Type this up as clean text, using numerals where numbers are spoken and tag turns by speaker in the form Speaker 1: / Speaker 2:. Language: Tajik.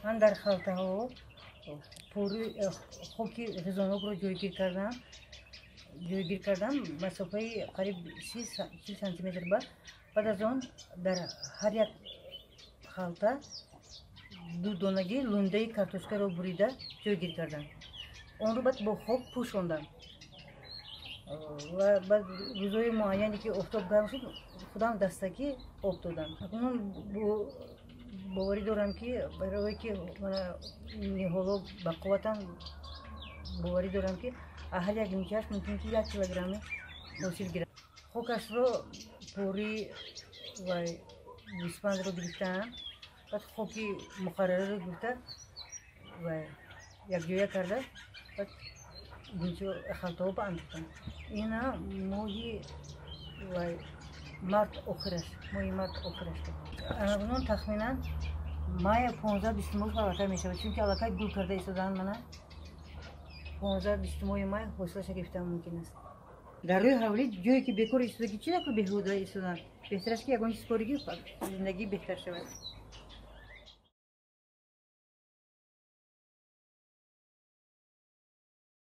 Speaker 1: Ман дар халтаҳо пори хоки ғизонокро ҷойгир кардам, масофаи қариб 30 сантиметр. Ба баъд аз он дар ҳар як халта ду донаги лундаи картошкаро бурида ҷойгир кардам. Онро баъд бо хок пӯшондам ва баъд рӯзҳои муайяне, ки офтоб гарм шуд, худам дастакӣ об додам. Акнун боварӣ дорам, ки барое ки ниҳоло бақувватанд, боварӣ дорам, ки ҳар як гунчааш мумкин ки 1 килограмми ҳосил гирад. Хокашро пори ва гӯспандро гирифтаам, баъд хоки муқаррариро гирифта ва якҷоя карда, баъд халтаҳо ба андохтам. Ина моҳи март охираш, моҳи март охираш. Анагунон тахминан мая 15-20 моҳ аллакай мешавад, чунки аллакай гул карда истодаанд. Мана, 15-20 моҳи май ҳосилаша гирифтан мумкин аст. Дар рӯи ҳавлӣ ҷое ки бекор истодаги, чи наку беҳуда истодан, беҳтар аст, ки ягон чиз коригӣ, зиндагӣ беҳтар шавад.